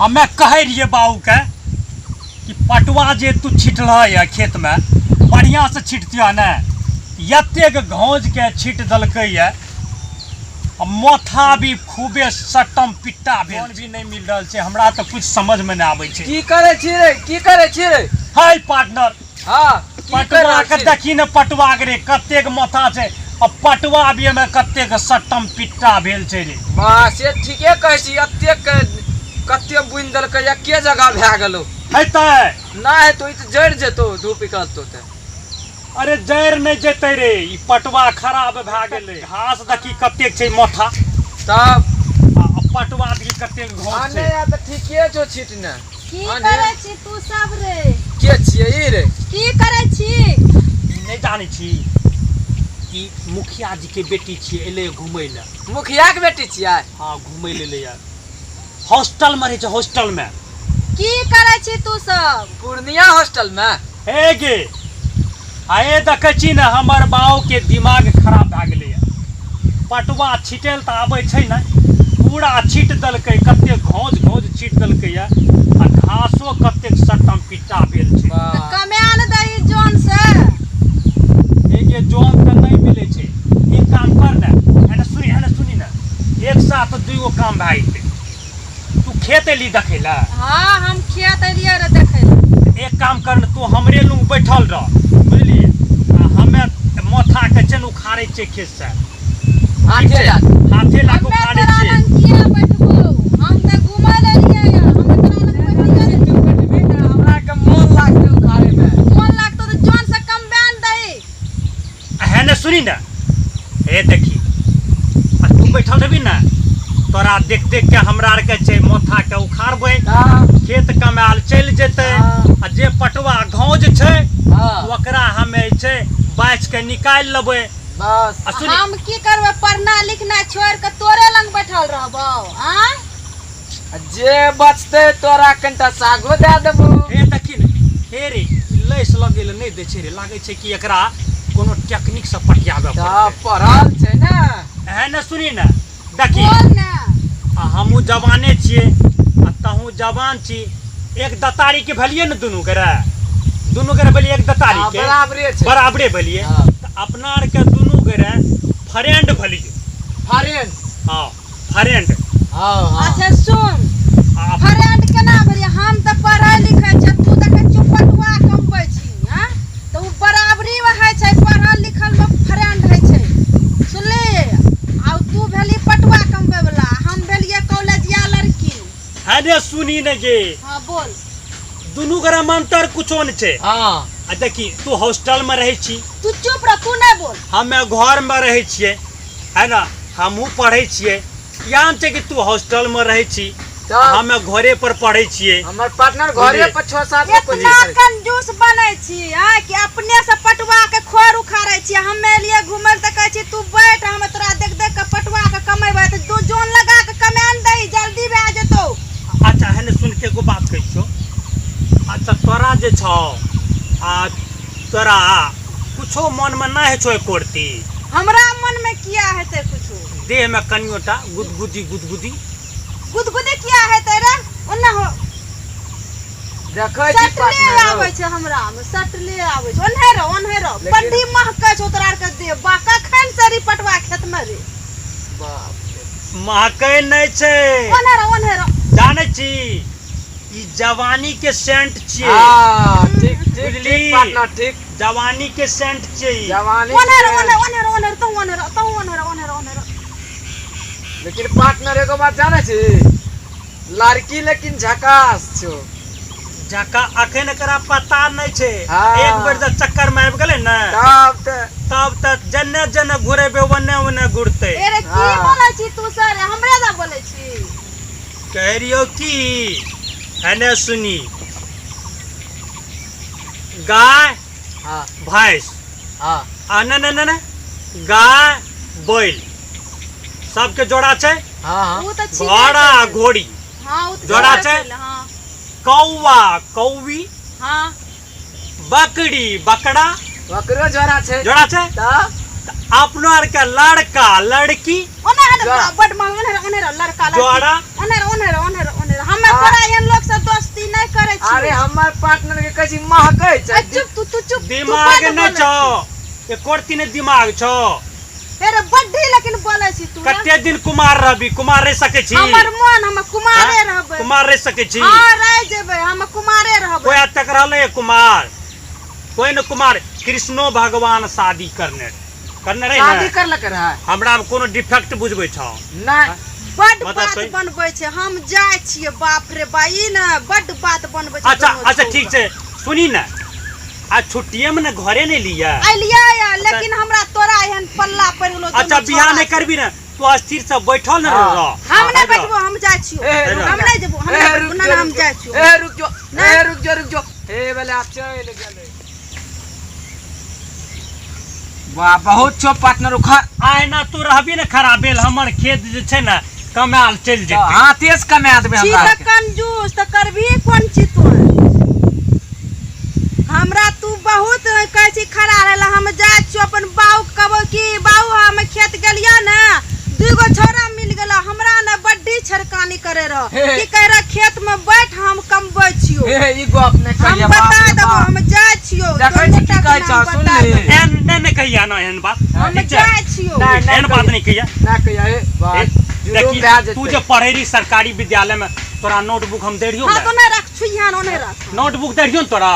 हमे कहै रहियै बाबूके कि पटुआ जे तू छिटलह यऽ खेतमे बढ़िआँसँ छिटतियह ने। एतेक घौजके छिट देलकै यऽ आ माथा भी खूबे सटम पिट्टा भेल भी नहि मिल रहल छै। हमरा तऽ कुछ समझमे नहि आबै छै। की करै छी रे? की करै छी रे? हाय पार्टनर। हाँ, की कर पटुआ रहल के छी? देखी ने पटुआ के रे कतेक माथा छै आ पटुआ भी एहिमे कतेक सटम पिट्टा भेल छै रे। वाह, से ठीके कहै छी। एतेक कते बुनि देलकै, एके जगह भए गेलौ। हेतै नहि हेतौ, ई तऽ जरि जेतौ धूप निकलतौ तऽ। अरे जरि नहि जेतै रे, ई पटुआ खराब भए गेलै। घास देखी कतेक छै माथा तब आ पटुआ देखी कतेक घास आ छै। नहि आ तऽ ठीके छौ छिटने। की आने। करै छी तू सब रे? के छियै ई रे? की करै छी? ई नहि जानै छी, ई मुखिया जी के बेटी छियै, एलै घुमै लए। मुखिया के बेटी छियै? हाँ, घुमै लए एलै। हॉस्टल में रहै छै, हॉस्टल में। की करै छी तू सब? पूर्णिया हॉस्टल में। हे गे, आए देखै छी ने हमर बाऊ के दिमाग खराब भए गेलैए। पटुआ छिटैल तऽ आबै छै ने, पूरा छिट देलकै, कते घौज घौज छिट देलकैए आ घासो कतेक सटम पिट्टा भेल छै। तऽ कमाए ने दही जन से। हे गे, जन तऽ नहि मिलै छै। एक काम कर ने, एने सुनी, एने सुनी ने, एक साथ दुइ गो काम भए जेतै। तू खेत एली देखै लए? हाँ, हम खेत एलियै रे देखै लए। एक काम कर ने, तू हमरे लग बैठल रह, बुझलियै? आ हमे माथा के छै ने उखाड़ै छियै खेत से। हाथे ला हाथे ला के हमे उखाड़ै तोरा छियै। लग किया बैठबौ? हम तऽ घुमै लए एलियै हँ। हमे तोरा लग बैठियै ने। तू बैठबही ने, हमरा के मोन लागतै उखाड़े में। मोन लागतौ तऽ जन से कमबे ने दही। है ने सुनी ने, हे देखी, आ तू बैठल रहबी ने, तोरा देख देख के हमरा आर के छै माथा के उखाड़बै, खेत कमायल चलि जेतै। आ जे पटुआ घौज छै ओकरा हमे छै बाछि के निकालि लेबै। बस। आ सुनी, हम की करबै? पढ़ना लिखना छोड़ि के तोरे लग बैठल रहबौ? आँय, जे बचतै तोरा कनिटा सागो दए देबो। हे देखी ने, हे रे, ई लैस लगै लए नहि दै छै रे। लागै छै कि एकरा कोनो टेक्निक से पटियाबे तऽ पड़तै। पढ़ल छै ने। एहन ने सुनी ने, देखी, बोल ने। आ हमहूँ जवाने छियै आ तहूँ जवान छी, एक दतारी के भेलियै ने दुनू के रे, दुनू के रे भेलियै एक दतारी हाँ, के। बराबरे छै। बराबरे भेलियै। हाँ। तऽ अपना आरके दुनू के रे फ्रेंड भेलियै। फ्रेंड? हाँ, फ्रेंड। हाँ हाँ। अच्छा सुन, आ फ्रेंड केना भेलियै? हम तऽ पढ़ै लिखै छियै, तू देखै छियौ पटुआ कमबै छी। आँय, तऽ ओ बराबरीमे होइ छै, पढ़ल लिखलमे फ्रेंड होइ छै, सुनली? आ तू भेली पटुआ कमबै वला, हम भेलियै कॉलेजिया लड़की। है ने सुनी ने गे। हाँ, बोल। दुनू गोरा मे अंतर कुछो नहि छै। आ देखी, तू हॉस्टल में रहै छी। तू चुप रह, तू नहि बोल। हमे घर में रहै छियै, है ना? हमहूँ पढ़ै छियै। यान छै कि तू हॉस्टल में रहै छी, तब? हमे घरे पर पढ़ै छियै। हमर पार्टनर घरे बुझलियै? पर 6-7 गो कोचिंग इतना करै छै। कंजूस बनै छी आँय कि अपने से पटुआ के खोर उखाड़ै छी। हमे एलियै घुमै लए तऽ कहै छी तू बैठ, हमे तोरा देख देख के पटुआ के कमेबै। तऽ तू जोन लगा के कमा ने दही, जल्दी भए जेतौ। अच्छा है ने, सुन के एगो बात कहै छियौ। अच्छा तोरा जे छौ आ तोरा कुछो मन में नहि होइ छौ एकोरती? हमरा मन में किया हेतै कुछो? देह में कनियोटा गुदगुदी गुदगुदी। गुदगुदी किया हेतै रे? ओना हो। देखै छी सटले पार्टनर हौ। आबै छै हमरा में, सटले आबै छै। ओन्हे रह, ओन्हे रह। लेकिन- बड्डी महकै छौ तोरा आर के देह। बा, कखन से री पटुआ खेत में रे? बाप रे। महकै नहि छै। ओन्हे रह, ओन्हे रह। जानै छी, ई जवानी के सेंट छियै। हाँ, ठीक ठीक। बुझली? ठीक पार्टनर, ठीक। जवानी के सेंट छियै ई। जवानी ओन्हे रह, के- ओन्हे, ओन्हे रह, ओन्हे रह, तू ओन्हे रह, तू ओन्हे रह, ओन्हे रह, ओन्हे रह। लेकिन पार्टनर एगो बात जानै छी, लड़की लेकिन झकास छौ। झका अखन एकरा पता नहि छै। हाँ। एक बेर जब चक्कर में आबि गेलै ने तब तऽ तब तऽ जन्ने जन्ने घुरेबै ओन्ने ओन्ने घुरतै। ए रे, की हाँ। बोलै छी तू सर? हमरे दा बोलै छी? कहि रहियौ की, एने सुनी, गाय भैंस आ नहि नहि नहि नहि, गाय बैल सबके जोड़ा छै। हाँ हाँ। उ तऽ छियै। घोड़ा आ घोड़ी। हाँ, उ तऽ जोड़ा छियै। छै? हाँ। कौआ कौवी। हाँ। बकरी बकरा। ओकरो जोड़ा छै। जोड़ा छै। तऽ अपनो आर के लड़का लड़की ओने हट। जोड़ा। बड मांग। ओने रह, ओने रह, लड़का लड़की। जोड़ा। ओने रह, ओने रह, ओने रह, ओने रह। हमे हाँ। तोरा एहन पार्टनर के कहै छी महकै छै। ए, चुप तू, तू चुप। तू दिमाग बड्ड नहि बोलै छौ, एको रत्ती नहि दिमाग छौ। हे रे, बड्डी लेकिन बोलै छी तू ने। कते दिन कुमार रहबी? कुमार रहि सकै छी? हमर मन, हम कुमारे आँय? रहबै। कुमार रहि सकै छी? हँ, रहि जेबै, हम कुमारे रहबै। कोई आज तक रहलै कुमार? कोई ने कुमार। कृष्णो भगवान शादी करने करने रहे शादी ने। करलक रहे। हमरा मे कोनो डिफेक्ट बुझबै छौ? नहि। बड्ड बता बात सही। बनबै छै। हम जाइ छियै। बाप रे बा, ई ने बड्ड बात बनबै छै अच्छा। दुनू अच्छा, छौड़ा। ठीक छै, सुनी ने, आ छुट्टिए में ने घरे नहीं लिया? अलियै या, लेकिन हमरा तोरा एहन पल्ला पड़ि गेलो दुनू अच्छा, बियाह छौड़ा नहीं से। करबी ने तू स्थिर से बैठल ने हाँ। रह। हम नहीं बैठबो, हम जाइ छियो। ए, रुक हम जा। नहीं जेबो, हम ए, नहीं रुक बैठबो। ना जो, ना, हम रुक जाइ जो। छियो। ए, रुक जो। नहीं। ए, रुक जो, रुक जो। हे बेले आप चल गेलै। वाह, बहुत छो पार्टनर उखड़। आइ ना तू रहबी ने खराब भेल, हमर खेत जे छै ने कमायल चलि जेतै। हाथे से कमा देबै छी हमरा तऽ आरके। कंजूस तऽ करबही कोन छी तू हमरा? तू बहुत कहै छी खड़ा रहला। हम जाइ छियो अपन बाऊ के कहबो कि बाऊ, हम खेत गेलियो ने, दुगो छौड़ा मिल गेलो हमरा ने, बड्डी छेड़खानी करे रह। हे। की कह रह, खेत में बैठ, हम कमबै छियो। हे, ई गप नहि हम कहिए। बता बाप रे देबो। बाप। हम जाइ छियो। देखै छी की दुनू कहै टा छौ, के नाम सुन बता ले। देबो। एहन नहि, नहि कहिया ना एहन बात। हम ठीक छै? जाइ छियो। नहि, नहि एहन बात कहिया। नहि कहिया। नहि कहिया। हे वाह, ए, जुलूम देखी, भए जेतै। तू जे पढ़े रही सरकारी विद्यालय में, तोरा नोटबुक हम दे रहियो हाँ ने? तो नहि रख, छुइहन ओने रख। नोटबुक दे रहियो ने तोरा?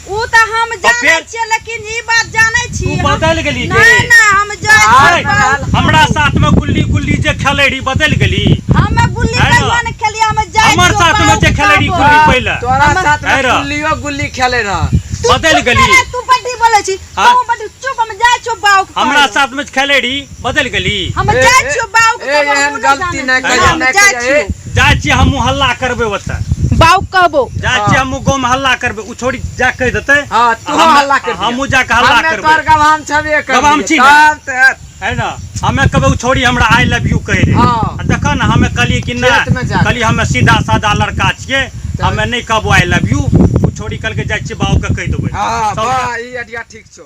उ तऽ हम तऽ जानै फेर? छियै, लेकिन ई बात जानै छी तू बदलि गेली गे। नहि नहि, हम जाइ आर छियै बाबू। हमरा साथ में गुल्ली गुल्ली जे खेलै रही, बदलि गेली? हम गुल्ली है ना? कहियो नहि खेलियै। हम जाइ हमर छियौ साथ में बाबू जे खेलै रही कहबो। गुल्ली पहिले। तोरा साथ है में रह। गुल्लियो गुल्ली खेले रह। तू बदलि चुप गेली। रे, तू बड्डी बोलै छी। हाँ? तू बड्डी चुप। हम जाइ छियौ बाबू के हमरा कहै लए। साथ में खेलै रही, बदलि गेली? हम ए, जाइ ए, छियौ बाबू के ए, कहबो, एहन हमहूँ नहि गलती जानै नहि छियै। कहिया, हम नहि जाइ कहिया, ए। छियौ। जाइ छियै हमहूँ हल्ला करबै ओतऽ। बाबू के कहबो। जाइ छियै हमहूँ गाँवमे हल्ला करबै। ओ छोड़ी जा कहि देतै। हाँ, तू हल्ला कर दिया। हमहूँ जाके हल्ला हमे करबै। तोहर गवाम छबे करलियै। गवाम छी ने? तब तऽ है ना, हमे कहबै ओ छोड़ी हमरा I love you कहि रहे। हाँ। आ देखऽ ने, हमे कहलियै कि खेत में नहि, जाके। कहलियै हमे सीधा सादा लड़का छियै, हमे नहि कहबो I love you. ओ छोड़ी कहलकै जाइ छियै बाबू के कहि देबै। हाँ सब वाह, ई आइडिया ठीक छौ।